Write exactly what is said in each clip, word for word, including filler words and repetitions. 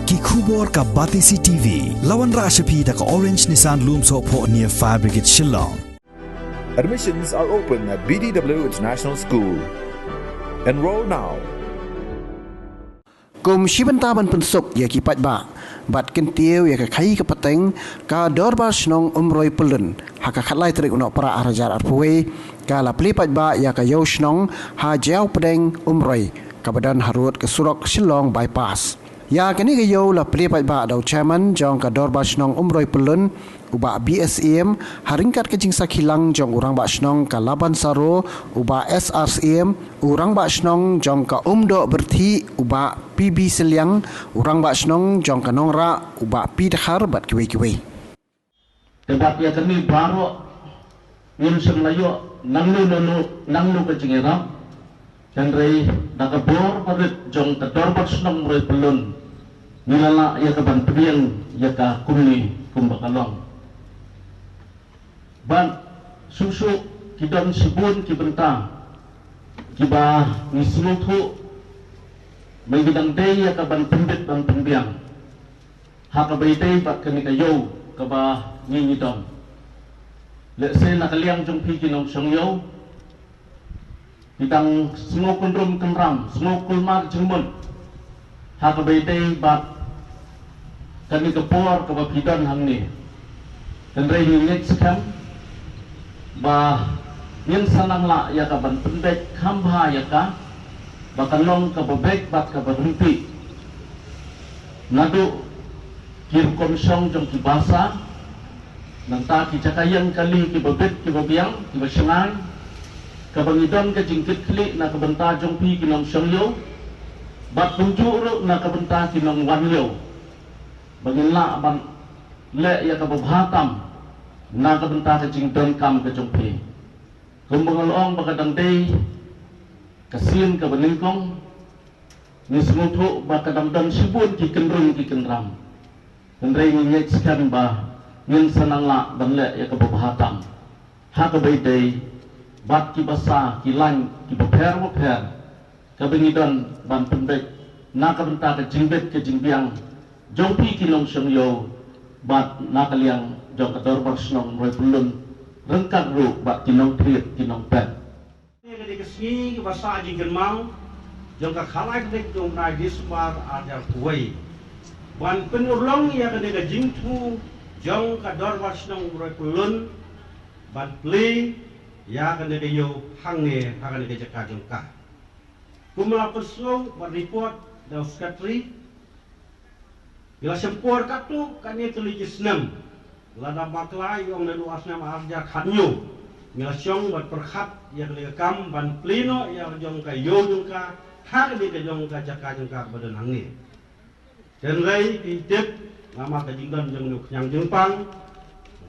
Ki khubor ka Batesi T V la wanrah sha phi da ka Orange Nissan Lumsohphoh near Fire Brigade Shillong. Admissions are open at B D W International School. Enroll now. Kum shi bynta ban pynsuk ïa ki paidbah bad kyntiew ïa ka khaïi ka pateng, ka Dorbar Shnong Umroi Pyllun ha ka khatlai tarik u Nohprah arhajar arphew wei ka la plie paidbah ïa ka ïew shnong ha Jaïawpdeng Umroi kaba don harud ka surok Shillong Bypass. Ïa kane ka ïew la plie paidbah da u Chairman jong ka Dorbar Shnong Umroi Pyllun, u Bah B S Syiem, ha ryngkat ka jingsakhi lang jong u Rangbah Shnong ka Laban Saro, u Bah S R Syiem, u Rangbah Shnong jong ka Umdoh Byrthih, u Bah P B Sylliang, u Rangbah Shnong jong ka Nongrah, u Bah P Dkhar bad kiwei kiwei. Te bad ïa kane baroh ngim shym la ïoh nangno nangno nangno ka jingïarap. Hynrei da ka bor barit jong ka Dorbar Shnong Umroi Pyllun ngi la lah ïa ka ban pdiang ïa ka kumne kumba ka long. Bad shuh shuh ki don shibun ki bynta kiba ngi sngewthuh ba ngi dang dei ïa ka ban pynbit ban pynbiang ha kaba ïadei bad kane ka ïew kaba ngi ngi don. Lehse na ka liang jong phi ki nongshong ïew, phi dang sngew kynrum kynram, sngew kulmar jingmut ha kaba ïadei bad kane ka por kaba phi don hangne. Hynrei ngi ngeit skhem ba ngin sa nang lah ïa ka ban pynbeit kham bha ïa ka ba kan long kaba beit bad kaba ryntih. Naduh ki rukom shong jong ki basa, nangta ki jaka ïeng kali kiba bit kiba biang kiba shngaiñ, kaba ngi don ka jingkitkhlieh na ka bynta jong phi ki nongshong ïew bad kumjuh ruh na ka bynta ki nongwan ïew, ba ngin lah ban leh ïa kaba bha tam na ka bynta ka jingdonkam ka jong phi. Kumba nga la ong ba ka dang dei ka sien kaba nyngkong, ngi sngewthuh ba ka dang don shibun ki kynrum ki kynram. Hynrei ngi ngeit skhem ba ngin sa nang lah ban leh ïa kaba bha tam ha kaba ïadei bad ki basa ki lain kiba pher ba pher kaba ngi don ban pynbeit na ka bynta ka jingbit ka jingbiang jong phi ki nongshong ïew bad na ka liang jong ka Dorbar Shnong Umroi Pyllun ryngkat ruh bad ki nongthied ki nongpet. Kane ka dei ka sngi kaba sah jingkynmaw jong ka khatlai tarik jong u bnai Disembar arhajar arphew wei ban pynurlong ïa kane ka jingthmu jong ka Dorbar Shnong Umroi Pyllun ban plie ïa kane ka ïew hangne ha kane ka jaka jong ka. Kumba la pynsngew bad report da u Secretary, ngi la shim por katto katne tylli ki snem. Lada bakla i ong naduh ar snem arhajar khathynñiew ngi la shong bad pyrkhat ïa kane ka kam ban plie noh ïa ka jong ka ïew jong ka ha kane ka jong ka jaka jong ka kaba don hangne. Hynrei phi tip, namar ka jingdon jong une u khñiang jingpang,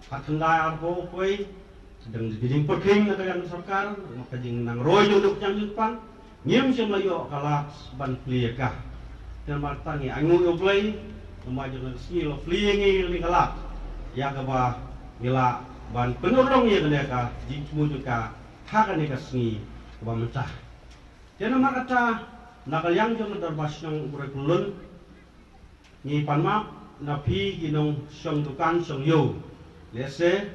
khatkhyndai arphew wei, dang ka jingpyrkhing na ka liang sorkar, namar ka jingnangroi jong une u khñiang jingpang, ngim shym la ïoh ka lad ban plie ïa ka. Te namar kata ngi ainguh ïa U Blei, namar jong ka sngi la plie ïa ngi kane ka lad ïa kaba ngi lah ban pynurlong ïa kane ka jingthmu jong ka ha kane ka sngi kaba mynta. Te namar kata na ka liang jong ka Dorbar Shnong Umroi Pyllun, ngi pan map na phi ki nongshong dukan shong ïew. Lehse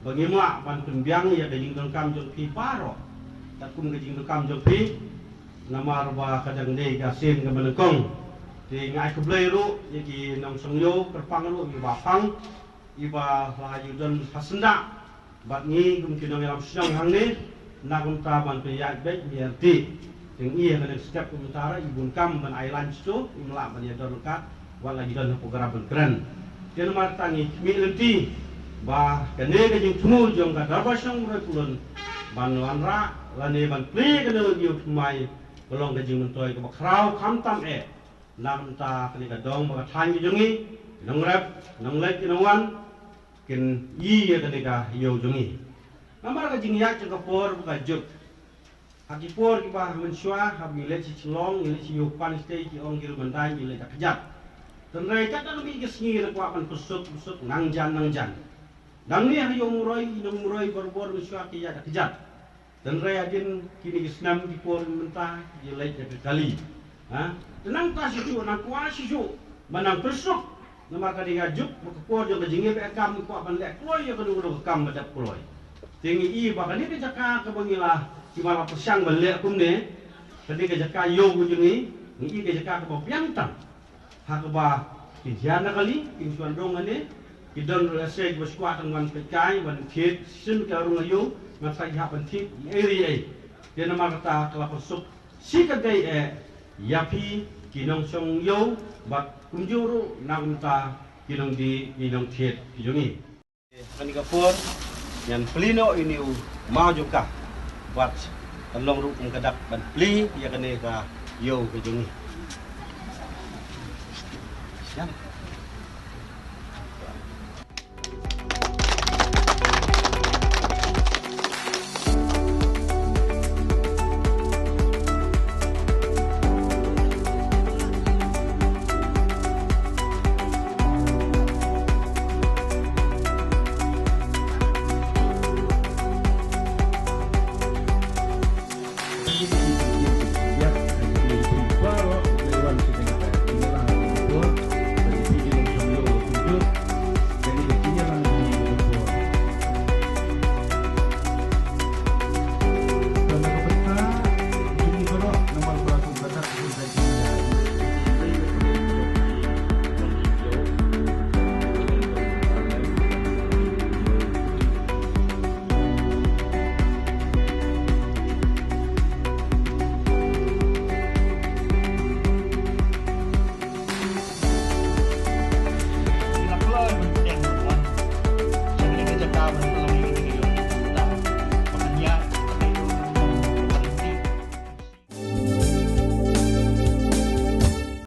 ba ngim lah ban pynbiang ïa ka jingdonkam jong phi baroh katkum ka jingdonkam jong phi, namar ba ka dang dei ka sien kaba nyngkong. Te nga ai khublei ruh ïa ki nongshong ïew kyrpang ruh, ïa ba pang, ïa ba la ïa don ha syndah bad ngi kum ki nongïalam shnong hangne, na kumta ban pynïaid beit pynïarti. Te ngi ïa kane ka step kumta ruh i bun kam ban ai lain shuh, im lah ban ïa don ryngkat wat la ki don ha program ban kren. Te namar kata ngi khmih lynti ba kane ka jingthmu jong ka Dorbar Shnong Umroi Pyllun ban wanrah lane ban plie kane ka ïew thymmai ka long ka jingmyntoi kaba khraw khamtam eh. Na kumta kane ka dong ba ka thaiñ ka jong ngi, ki nongrep, ki nongleit, ki nongwan, kin ïoh ïa kane ka ïew jong ngi. Namar ka jingïaid jong ka por ba ka juk. Ha ki por kiba mynshuwa haba ngi leit sha Shillong, ngi leit sha Ïewkpan State, ki ong ki ruh ban dang ngi leit da kjat. Hynrei katba ka mih ka sngi ngi kwah ban pyrsuk pyrsuk nang jan nang jan. Nangne ha Ïew Umroi, i nong Umroi barabor mynshuwa ki ïaid da kjat. Hynrei hadien kine ki snem ki por mynta ki leit da ka kali. Ha? Te nangta shisha, nang kwah shisha Ba nang pyrshah namar ka dei ka juk ba ka por jong ka jingïaleh kam ngi kwah ban leh kloi ïa kano kano ka kam ba dap kloi. Te ngi i ba kane ka jaka kaba ngi la, ki ba la pyrshang ban leh kumne, ka dei ka jaka ïew ka jong ngi, ngi i ka jaka kaba biang tam. Ha kaba ki jia na kali, ki shuwa rung ane, ki don lehse kiba shu kwah tang ban peit kai, ban thied, shisien ka rung ïew, ngan sa ïa ban thied, ei ei ei. Te namar kata ka la pyrshah shi ka dei eh ïa phi ki nongshong ïew bad kumjuh ruh na kumta ki nongdie ki nongthied ki jong ngi. Kane ka por ngan plie noh ïa une u maw jong ka bad kan long ruh kum ka dak ban plie ïa kane ka ïew ka jong ngi.